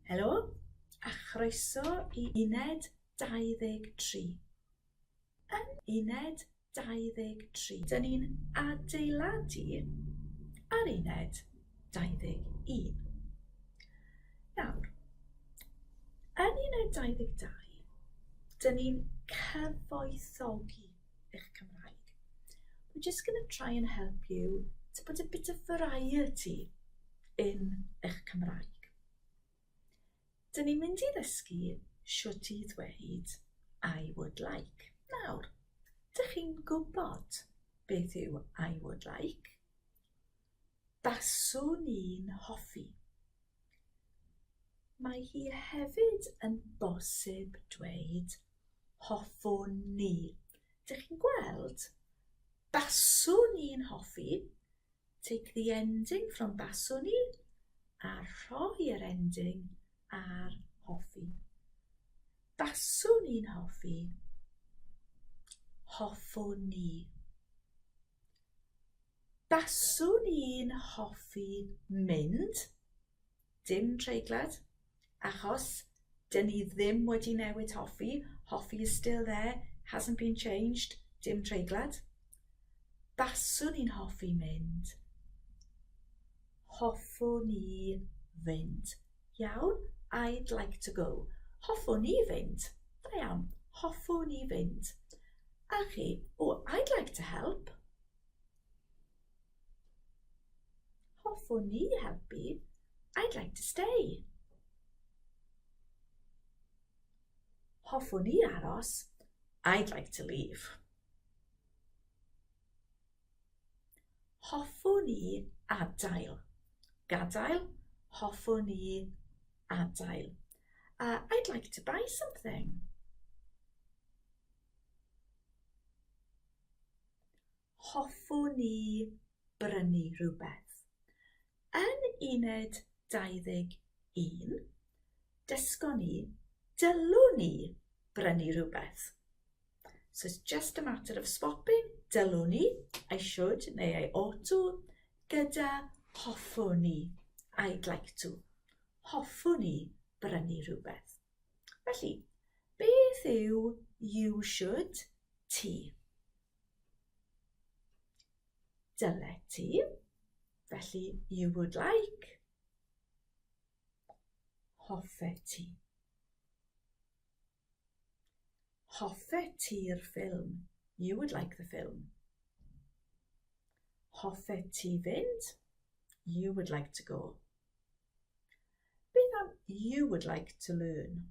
Helo, a chroeso i Uned 23. Yn Uned 23, dyn ni'n adeiladu ar Uned 21. Nawr, yn Uned 22, dyn ni'n cyfoethogi eich Cymraeg. We're just going to try and help you to put a bit of variety in eich Cymraeg. Dyn ni'n mynd i ddysgu shwt i ddweud I would like. Nawr, dych chi'n gwybod beth yw I would like? Baswn i'n hoffi. Mae hi hefyd yn bosib dweud hoffwn ni. Dych chi'n gweld? Baswn i'n hoffi. Take the ending from baswn i a rhoi yr ending ar hoffi. Baswn i'n hoffi. Hoffwn ni. Baswn i'n hoffi mynd, dim treiglad, achos dyn ni ddim wedi newid hoffi, hoffi is still there, hasn't been changed, dim treiglad. Baswn i'n hoffi mynd. Hoffwn i fynd. Iawn, I'd like to go. Hoffwn i fynd. Da iawn, hoffwn i fynd. A chi, oh, I'd like to help. Hoffwn i helpu. I'd like to stay. Hoffwn i aros. I'd like to leave. Hoffwn i adael. Gadael, hoffwn i adael. I'd like to buy something. Hoffwn i brynu rhywbeth. Yn uned 21, dysgon ni dylwn i brynu rhywbeth. So it's just a matter of swapping dylwn i, I should neu I ought to, gyda hoffwn i, I'd like to. Hoffwn i brynu rhywbeth. Felly, beth yw you should ti? Dylet ti, felly you would like, hoffet ti. Hoffet ti'r ffilm, you would like the film. Hoffet ti fynd, you would like to go. Beth am you would like to learn?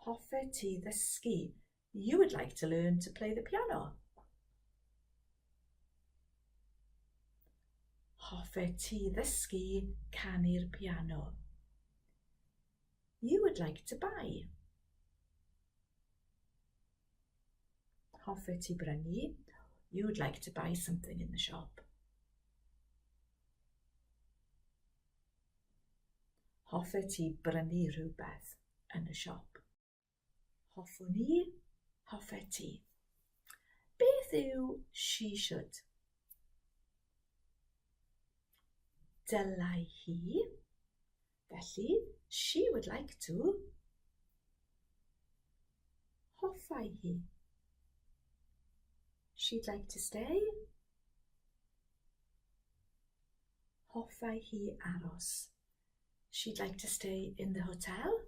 Hoffet ti ddysgu? You would like to learn to play the piano. Hoffet ti ddysgu canu'r piano? You would like to buy. Hoffet ti brynu? You would like to buy something in the shop. Hoffet ti brynu rhywbeth yn y siop? Hoffwn i, hoffet ti. Beth yw she should? Dylai hi. Felly, she would like to. Hoffai hi. She'd like to stay. Hoffai hi aros. She'd like to stay in the hotel.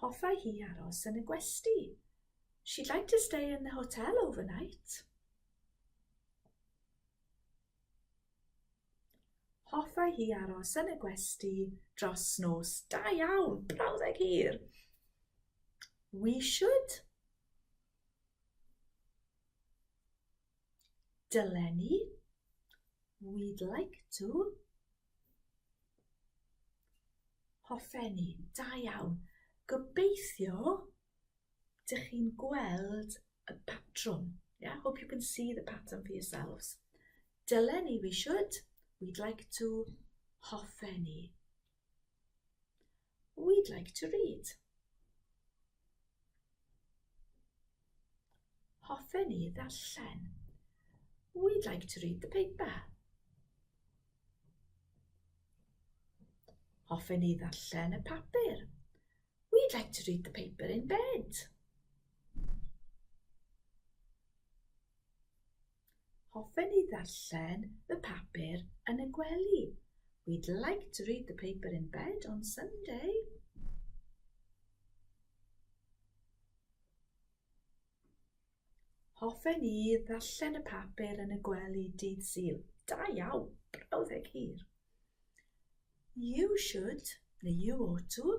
Hoffai hi aros yn y gwesty. She'd like to stay in the hotel overnight. Hoffai hi aros yn y gwesty dros nos. Da iawn, brawddeg hir. We should. Dylen ni. We'd like to. Hoffen ni. Da iawn. Gobeithio dych chi'n gweld y patrwm. Yeah, hope you can see the pattern for yourselves. Dylen ni, we should. We'd like to. Hoffen ni. We'd like to read. Hoffen ni ddarllen. We'd like to read the paper. Hoffen ni ddarllen y papur. We'd like to read the paper in bed. Hoffen ni ddarllen y papur yn y gwely. We'd like to read the paper in bed on Sunday. Hoffen ni ddarllen y papur yn y gwely dydd Sul. Da iawn, brawddeg hir. You should, neu you ought to.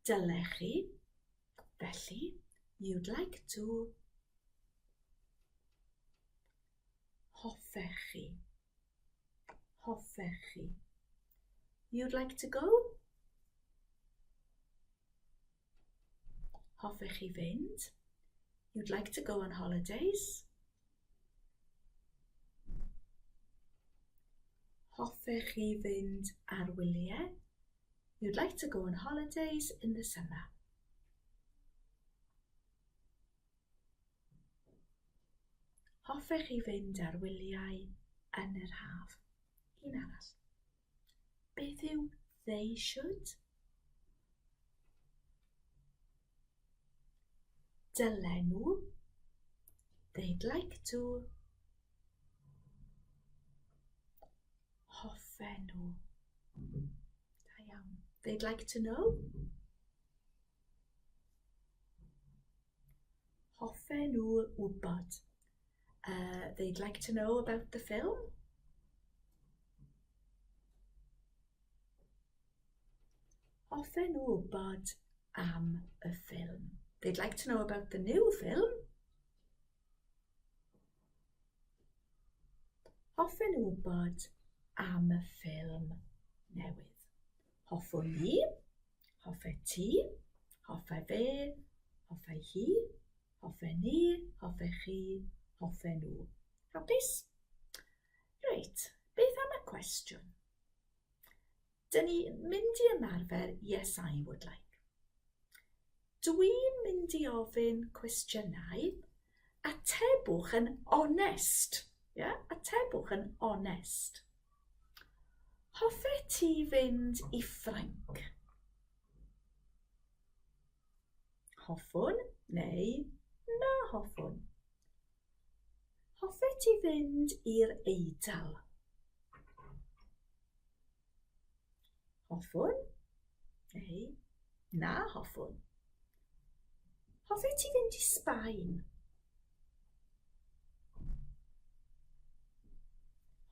Dylech chi. Felly, you'd like to. Hoffech chi. Hoffech chi. You'd like to go? Hoffech chi fynd? You'd like to go on holidays? Hoffech chi fynd ar wyliau? You'd like to go on holidays in the summer. Hoffech chi fynd ar wyliau yn yr haf? Un arall. Beth yw they should? Dylen nhw. They'd like to. Hoffen nhw. Da iawn. They'd like to know. Hoffen nhw wybod. Uh, they'd like to know about the film. Hoffen nhw wybod am y ffilm. They'd like to know about the new film. Hoffen nhw wybod am y ffilm newydd. Hoffwn i, hoffe ti, hoffe fe, hoffe hi, hoffe ni, hoffe chi, hoffe nhw. Hapus? Reit, beth am y cwestiwn? Dyn ni'n mynd i ymarfer Yes I would like. Dwi'n mynd i ofyn cwestiynau, atebwch yn onest. Yeah? Atebwch yn onest. Hoffet ti fynd i Ffrainc? Hoffwn neu na hoffwn? Hoffet ti fynd i'r Eidal? Hoffwn neu na hoffwn? Hoffet ti fynd i Sbaen?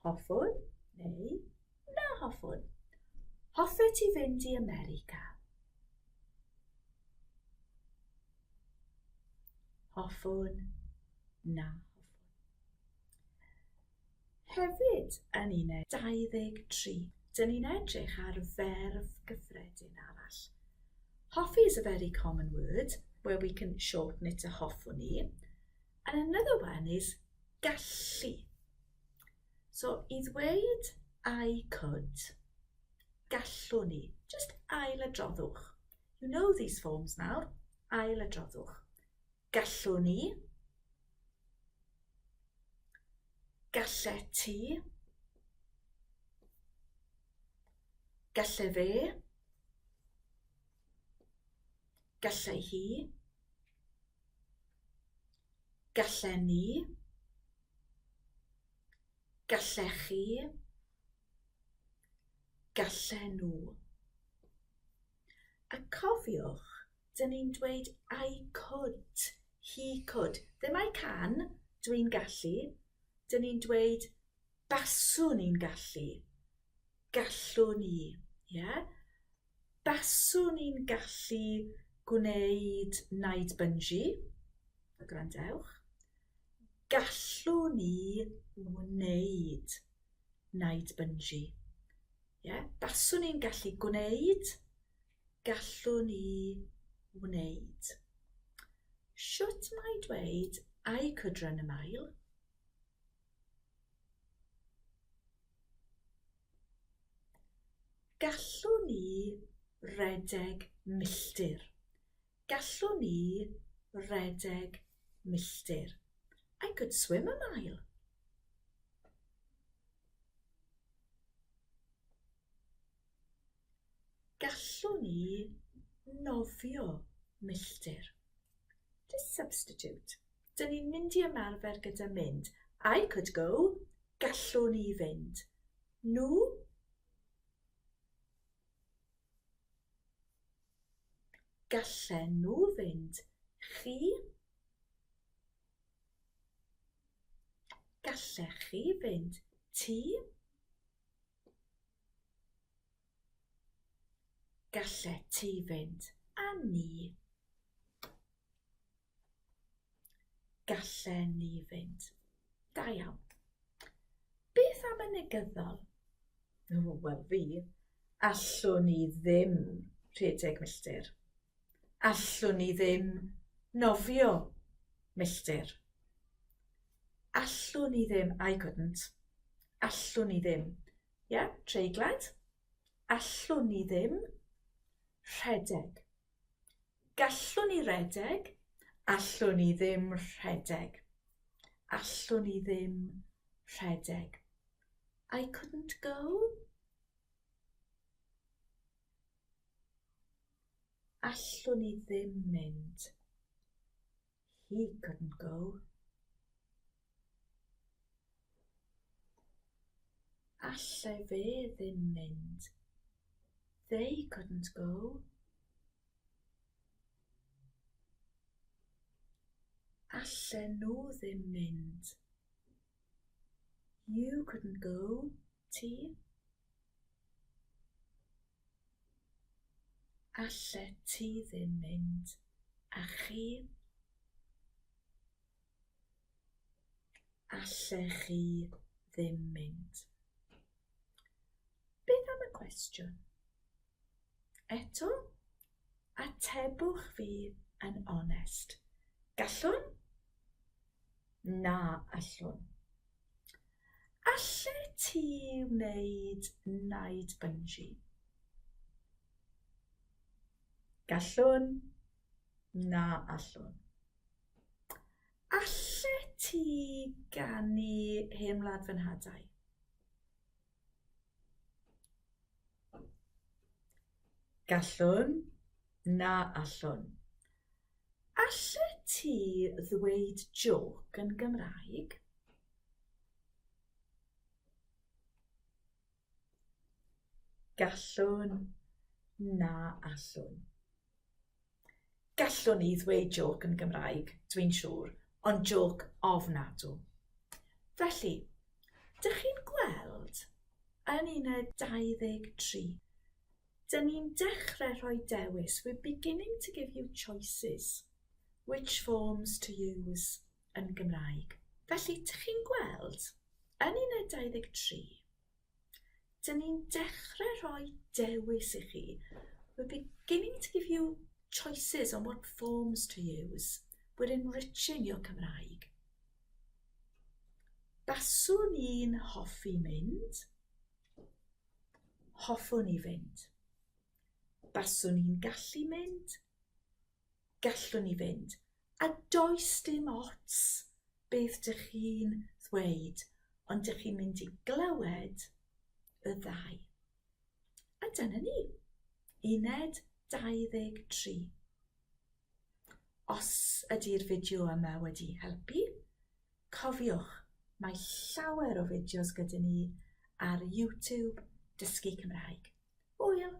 Hoffwn neu na hoffwn? Hoffet ti fynd i America? Hoffwn, na hoffwn. Hefyd yn uned 23, dyn ni'n edrych ar ferf gyffredin arall. Hoffi is a very common word where we can shorten it to hoffwn i. And another one is gallu. So i ddweud I could, gallwn i, just ailadroddwch. You know these forms nawr, ailadroddwch. Gallwn i. Gallet ti. Galle fe. Gallai hi. Gallen ni. Gallech chi. Gallen nhw. A cofiwch, dyn ni'n dweud I could, he could. Ddim I can, dwi'n gallu. Dyn ni'n dweud baswn i'n gallu, gallwn i. Yeah? Baswn i'n gallu gwneud naid bungee. Gwrandewch. Gallwn i wneud naid bungee. Ie, baswn i'n gallu gwneud, gallwn i wneud. Shwt mae dweud I could run a mile? Gallwn i redeg milltir. Gallwn i redeg milltir. I could swim a mile. Gallwn i nofio milltir. Just substitute. Dyn ni'n mynd i ymarfer gyda mynd. I could go. Gallwn i fynd. Nhw. Gallen nhw fynd. Chi. Gallech chi fynd. Ti. Gallet ti fynd a ni. Gallen ni fynd. Da iawn. Beth am y negyddol? O, wel fi, allwn ni ddim rhedeg milltir. Allwn ni ddim nofio milltir. Allwn ni ddim, I couldn't. Allwn ni ddim. Ie, yeah, treiglad. Allwn ni ddim rhedeg. Gallwn ni redeg. Allwn ni ddim rhedeg. Allwn ni ddim rhedeg. I couldn't go. Allwn ni ddim mynd. He couldn't go. Alle fe ddim mynd. They couldn't go. Allen nhw ddim mynd. You couldn't go. Ti. Allet ti ddim mynd. A chi? Allech chi ddim mynd. Beth am y cwestiwn? Eto, atebwch fi yn onest. Gallwn? Na allwn. Allet ti wneud naid bungee? Gallwn? Na allwn. Allet ti ganu Hen Wlad Fy Nhadau? Gallwn? Na allwn. Allet ti ddweud jôc yn Gymraeg? Gallwn, na allwn. Gallwn i ddweud jôc yn Gymraeg, dwi'n siŵr, ond jôc ofnadw. Felly, dych chi'n gweld yn uned 23, dyn ni'n dechrau rhoi dewis, we're beginning to give you choices, which forms to use yn Gymraeg. Felly, dych chi'n gweld, yn uned 23, Dyn ni'n dechrau rhoi dewis i chi. We're beginning to give you choices on what forms to use. We're enriching your Cymraeg. Baswn i'n hoffi mynd. Hoffwn i fynd. Baswn i'n gallu mynd. Gallwn i fynd. A does dim ots beth dych chi'n ddweud, ond dych chi'n mynd i glywed y ddau. A dyna ni. Uned 23. Os ydy'r fideo yma wedi helpu, cofiwch, mae llawer o fideos gyda ni ar YouTube Dysgu Cymraeg. Hwyl!